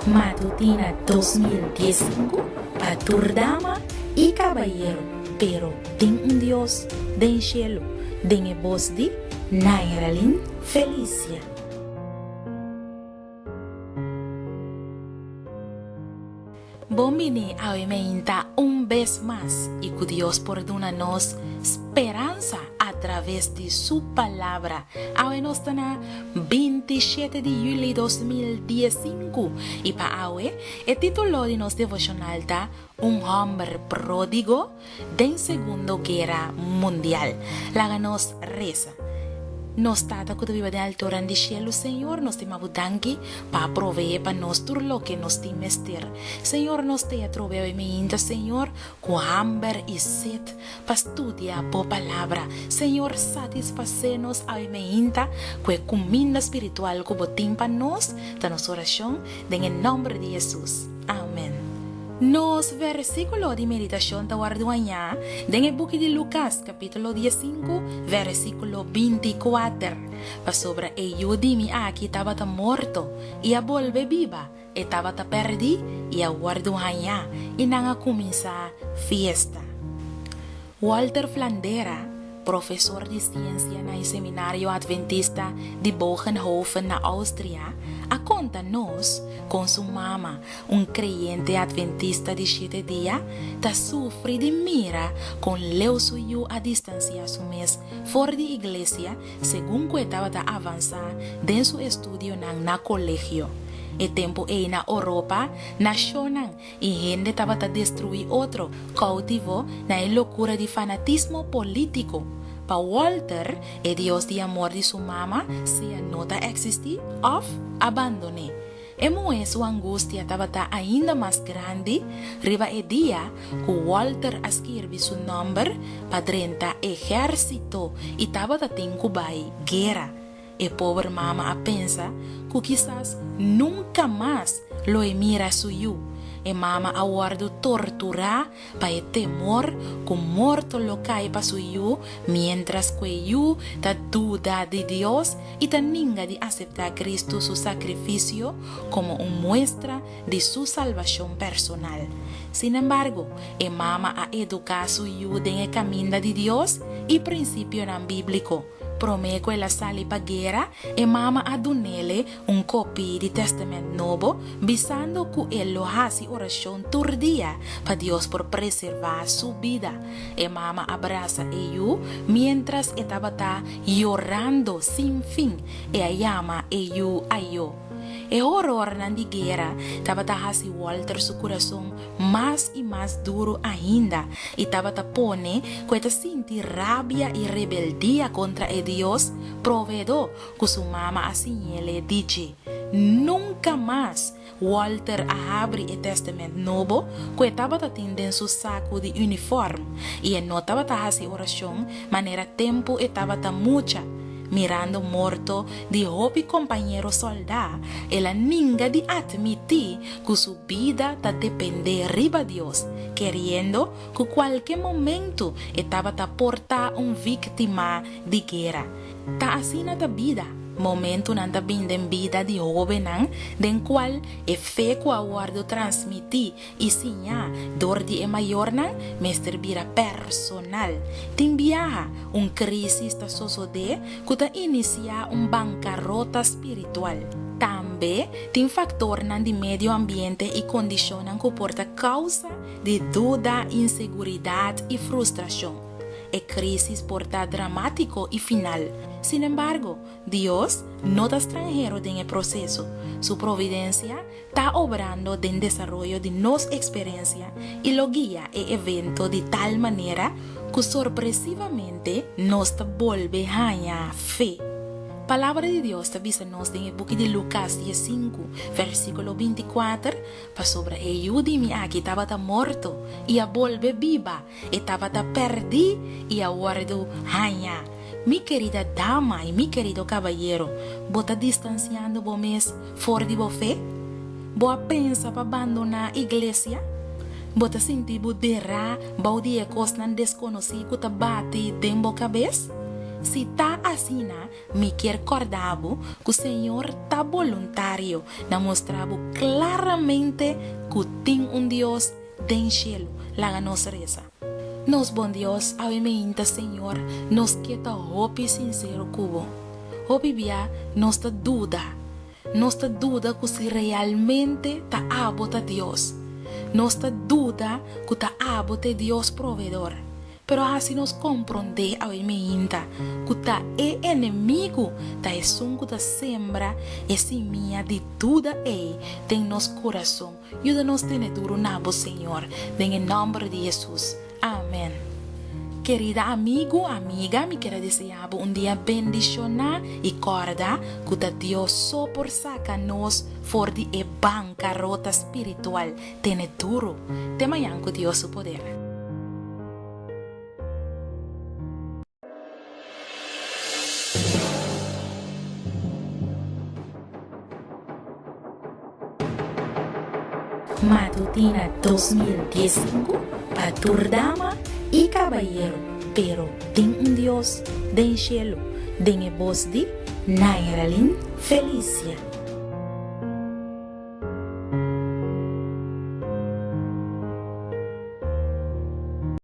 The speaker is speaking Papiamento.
Matutina 2015 pa tur dama i kabayero, pero tin un Dios den shelu, den e bos di Nairalyn Felicia. Bon bini awe meinta un bes mas i ku Dios por duna nos speransa a traves di su Palabra. Awe nos ta na 27 di juli 2015 i pa awe e titulo di nos devoshonal ta Un hòmber pródigo den Segundo Guera Mundial. Laga nos resa. Nos Tata ku ta biba den alturan di shelu, Señor, nos ta yama Bo danki pa a proveé pa nos tur loke nos tin mester. Señor, nos ta e atrobe awe meinta, Señor, ku hamber i set pa studia Bo Palabra. Señor, satisfasé nos awe meinta ku e kuminda spiritual ku Bo tin pa nos, ta nos orashon den e nòmber di Hesus. Amen. Nos versíkulo di meditashon ta wòrdu hañá den e buki di Lukas, kapítulo diesinku, versíkulo 24. Pasobra e yu di mi aki tabata morto i a bolbe biba, e tabata pèrdí i a wòrdu hañá, i nan a kuminsá fiesta. Walter Flandera, profesor di siensia na e Seminario Adventista di Bogenhofen na Austria, a konta nos kon su mama, un kreyente adventista di shete dia, ta sufri di mira kon leu su yu a distansiá su mes for di iglesia segun ku e tabata avansá den su estudionan na kolegio. E tempu ei na Oropa, nashonnan I hende tabata destruí otro, koutivo na e lokura di fanatismo polítiko. Pa Walter, e Dios di amor di su mama sea no ta eksistí òf a bandon'é. E muhé su angustia tabata ainda mas grandi riba e dia ku Walter a skirbi su nòmber pa drenta ehérsito i tabata tin ku bai guera. E pober mama a pensa ku kisas nunka mas lo e mira su yu. E mama a wòrdu torturá pa e temor ku morto lo kai pa su yu miéntras ku e yu ta duda di Dios i ta ninga di aseptá Kristu su sakrifisio komo un muestra di su salbashon personal. Sinembargo, e mama a eduká su yu den e kaminda di Dios i prinsipionan bíbliko. Promé ku el a sali pa guera, e mama a dun'ele un kopi di Tèstamènt Nobo, bisando ku el lo hasi orashon tur dia pa Dios por preservá su bida. E mama a brasa e yu miéntras e tabata yorando sin fin. E a yama e yu ayó. E horornan di guera tabata hasi Walter su kurason mas i mas duru ainda i tabata pone ku e ta sinti rabia i rebeldia kontra e Dios proveedó ku su mama a siñ'ele di dje. Nunka mas Walter a habri e Tèstamènt Nobo ku e tabata tin den su saku di unifòrm i e no tabata hasi orashon manera tempu e tabata mucha. Mirando morto di hopi kompañero sòldá, el a ninga di atmití ku su bida ta dependé riba Dios, keriendo ku kualke momentu e tabata por ta un víktima di guera. Ta asina ta bida. Momentunan ta bin den bida di hóbennan den kual e fe ku a wòrdu transmití i siñá dor di e mayornan mester bira personal. Tin biaha un krísis ta sosodé ku ta inisiá un bankarota spiritual. Tambe tin faktornan di medio ambiente i kondishonnan ku por ta kousa di duda, inseguridat i frustrashon. E krísis por ta dramátiko i final. Sinembargo, Dios no ta stranhero den e proseso. Su providensia ta obrando den desaroyo di nos eksperensia i lo guia e evento di tal manera ku sorpresivamente nos ta bolbe haña fe. Palabra di Dios ta bisa nos den e buki di Lukas diesinku, versíkulo 24, Pasobra e yu di mi aki tabata morto i a bolbe biba, e tabata pèrdí i a wòrdu hañá. Mi kerida dama i mi kerido kabayero, bo ta distansiando bo mes for di bo fe? Bo a pensa pa bandoná iglesia? Bo ta sinti bo derá bou di e kosnan deskonosí ku ta bati den bo kabes? Si ta asina, mi kier kòrda bo ku Señor ta boluntario na mustra bo klaramente ku tin un Dios den shelu. Laga nos resa. Nos bon Dios, awe meinta, Señor, nos ke ta hopi sinsero ku bo. Hopi bia nos ta duda. Nos ta duda ku si realmente ta abo ta Dios. Nos ta duda ku ta abo ta e Dios proveedor. Pero hasi nos komprondé awe meinta ku ta e enemigu ta esun ku ta sembra e simia di duda ei den nos kurason. Yuda nos tene duru na bo, Señor, den e nòmber di Hesus. Amen. Kerida amigu, amiga, mi kier a desea bo un dia bendishoná i kòrda ku ta Dios so por saka nos for di e bankarota spiritual. Tene duru. Te mañan ku Dios su poder. Matutina 2015 pa tur dama i kabayero, pero tin un Dios den shelu, den e bos di Nairalyn Felicia.